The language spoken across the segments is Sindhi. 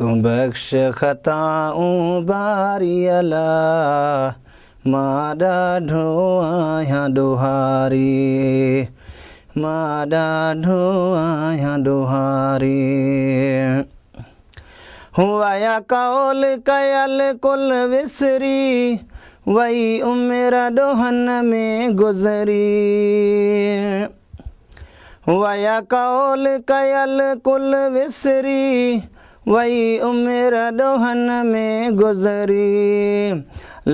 تون بخش خطائون باري الا مان ڏاڍو آهيان ڏوهاري مان ڏاڍو آهيان ڏوهاري. ويا قول ڪيل ڪل وسري وئي عمر ڏوهن ۾ گذري. ويا قول ڪيل ڪل وسري وئي عمر ڏوهن ۾ گذري.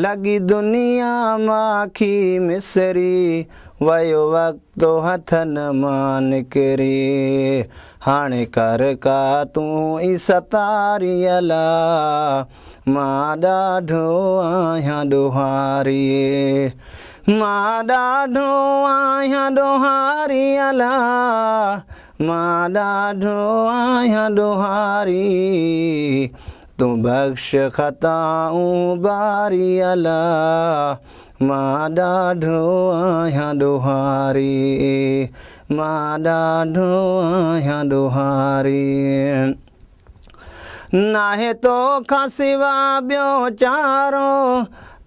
لڳي دنيا ماکي مصري ويو وقت هٿن مان نڪري. هاڻي ڪر ڪا تون ئي ستاري الا مان ڏاڍو آهيان ڏوهاري مان ڏاڍو آهيان ڏوهاري الا مان ڏاڍو آهيان ڏوهاري. تون بخش خطائون باري الا مان ڏاڍو آهيان ڏوهاري مان ڏاڍو آهيان ڏوهاري. ناهي توکان سوا ٻيو چارو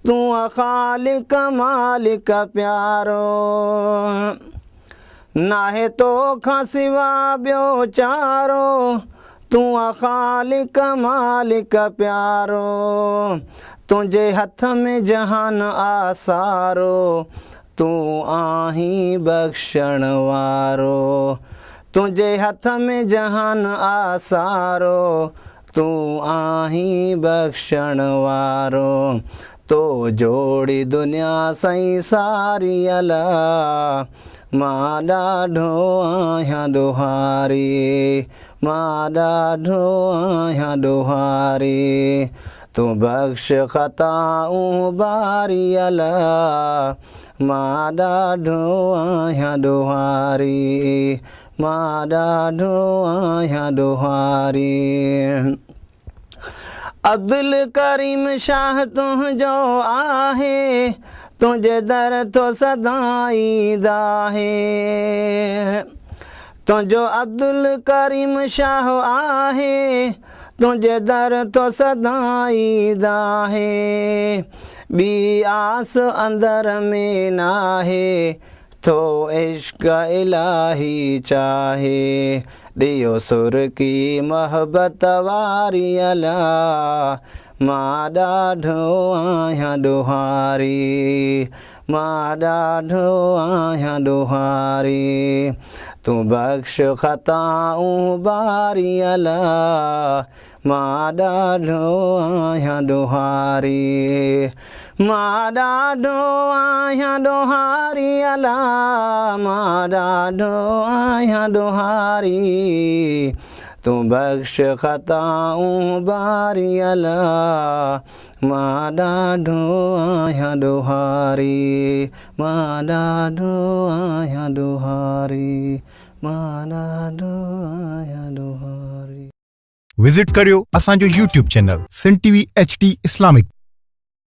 تون خالق مالڪ پيارو. ناهي توکان سوا ٻيو چارو تون خالق مالڪ پيارو. تنهنجي هٿ ۾ جهان آ سارو تون آهين بخشڻ وارو. تنهنجي هٿ ۾ جهان آ سارو تون آهين بخشڻ وارو. تو جوڙي دنيا سائين ساري الا مان ڏاڍو آهيان ڏوهاري مان ڏاڍو آهيان ڏوهاري. تون بخش خطائون باري الا مان ڏاڍو آهيان ڏوهاري مان ڏاڍو آهيان ڏوهاري. عبدل ڪريم شاهه تنهنجو آهي تنهنجي در ٿو سدا ايندا آهي. تنهنجو عبدل ڪريم شاهه آهي تنهنجي در ٿو سدا ايندا آهي. ٻي آس اندر ۾ ناهي ٿو عشق الاهي چاهي. ڏيو سرڪي محبت واري الا مان ڏاڍو آهيان ڏوهاري مان ڏاڍو آهيان ڏوهاري. تون بخش خطائون باري الا مان ڏاڍو آهيان ڏوهاري مان ڏاڍو آهيان ڏوهاري الا مان ڏاڍو آهيان ڏوهاري. تون بخش خطائون باري الا مان ڏاڍو آهيان ڏوهاري مان ڏاڍو آهيان ڏوهاري مان ڏاڍو آهيان ڏوهاري. وزٽ ڪريو اسان جو YouTube channel Sindh T V H D Islamic.